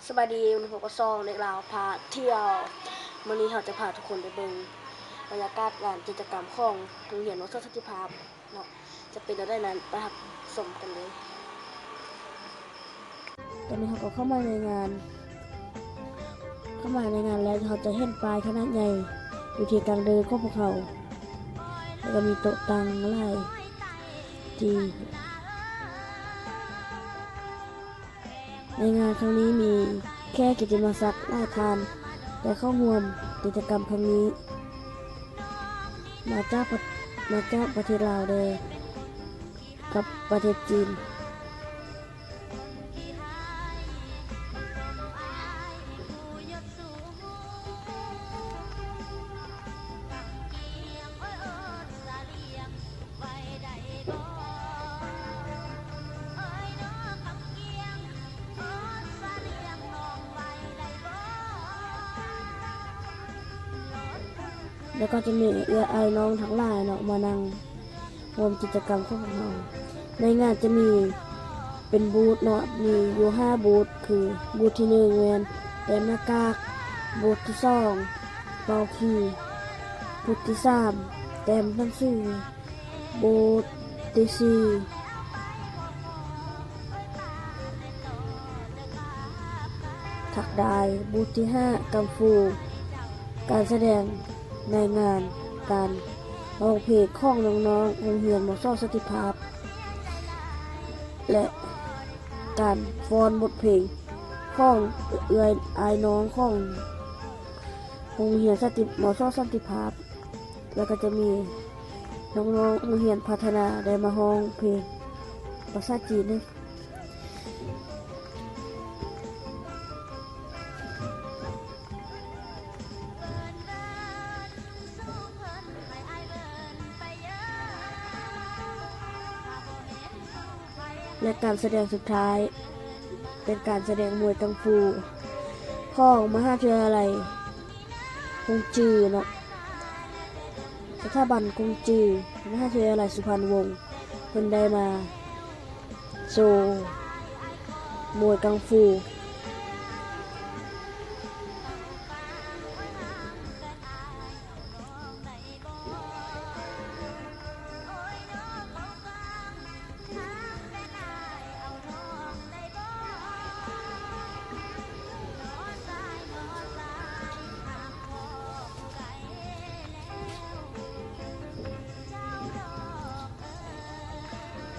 ສະບາຍດີ ວັນນີ້ພົບກັບຊ່ອງເດັກລາວພາທ່ຽວ. ມື້ນີ້ເຮົາຈະພາທຸກຄົນໄປເບິ່ງບັນຍາກາດງານກິດຈະກຳຂອງໂຮງຮຽນມາສອນສັນຕິພາບເນາະ, ຈະເປັນແນວໃດນັ້ນ ໄປຮັບຊົມກັນເລີຍ. ຕອນນີ້ເຮົາກໍເຂົ້າມາໃນງານ, ເຂົ້າມາໃນງານແລ້ວ ເຮົາຈະເຫັນປ້າຍຂະໜາດໃຫຍ່ຢູ່ທີ່ກາງເດີຂອງພວກເຮົາ ແລ້ວກໍມີໂຕະຕັ່ງຫຼາຍທີ່. ໃນງານຄັ້ງນີ້ມີແຂກກິດຕິມະສັກຫຼາຍທ່ານໄດ້ເຂົ້າຮ່ວມກິດຈະກຳຄັ້ງນີ້ ມາຈາກປະ ມາຈາກປະເທດລາວແດ່ກັບປະເທດຈີນ. ແລ້ວກໍຈະມີເອື້ອຍອ້າຍນ້ອງທັງຫຼາຍເນາະ ມານັ່ງຮ່ວມກິດຈະກຳຂອງເຮົາ. ໃນງານຈະມີເປັນບູດເນາະ, ມີຢູ່ຫ້າບູດ ຄືບູດທີໜຶ່ງແມ່ນແຕ້ມໜ້າກາກ, ບູດທີສອງເປົ່າຄີ, ບູດທີສາມແຕ້ມໜັງສື, ບູດທີສີ່ ທັກທາຍ, ບູດທີຫ້າ ກັງຟູ. ການສະແດງໃນງານການຮ້ອງເພງຂອງນ້ອງໆໂຮງຮຽນ ມສ ສັນຕິພາບ ແລະ ການຟ້ອນບົດເພງຂອງເອື້ອຍອ້າຍນ້ອງຂອງໂຮງຮຽນສັນຕິ ມສ ສັນຕິພາບ. ແລ້ວກໍຈະມີນ້ອງໆໂຮງຮຽນພັດທະນາໄດ້ມາຮ້ອງເພງພາສາຈີນ. ແລະ ການສະແດງສຸດທ້າຍ ເປັນການສະແດງມວຍກັງຟູຂອງມະຫາວິທະຍາໄລກົງຈືເນາະ, ສະຖາບັນກົງຈື ມະຫາວິທະຍາໄລສຸພັນວົງ ເພິ່ນໄດ້ມາໂຊມວຍກັງຟູ.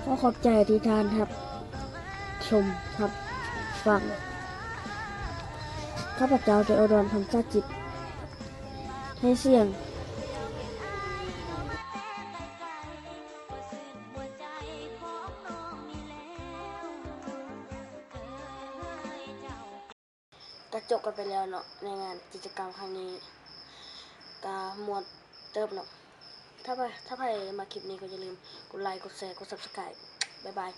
ຂໍຂອບໃຈທີ່ທ່ານຮັບຊົມຮັບຟັງ. ຂ້າພະເຈົ້າ ໄດ້ອວຍພອນ ພັນສາຈິດ ໃຫ້ສຽງ. ກໍຈົບກັນໄປແລ້ວເນາະ ໃນງານກິດຈະກຳຄັ້ງນີ້ ກໍມ່ວນເຕີບເນາະ. ຖ້າໃຜ ຖ້າໃຜມັກຄລິບນີ້ກໍຢ່າລືມກົດໄລ ກົດແຊ ກົດ Subscribe. ບາຍບາຍ.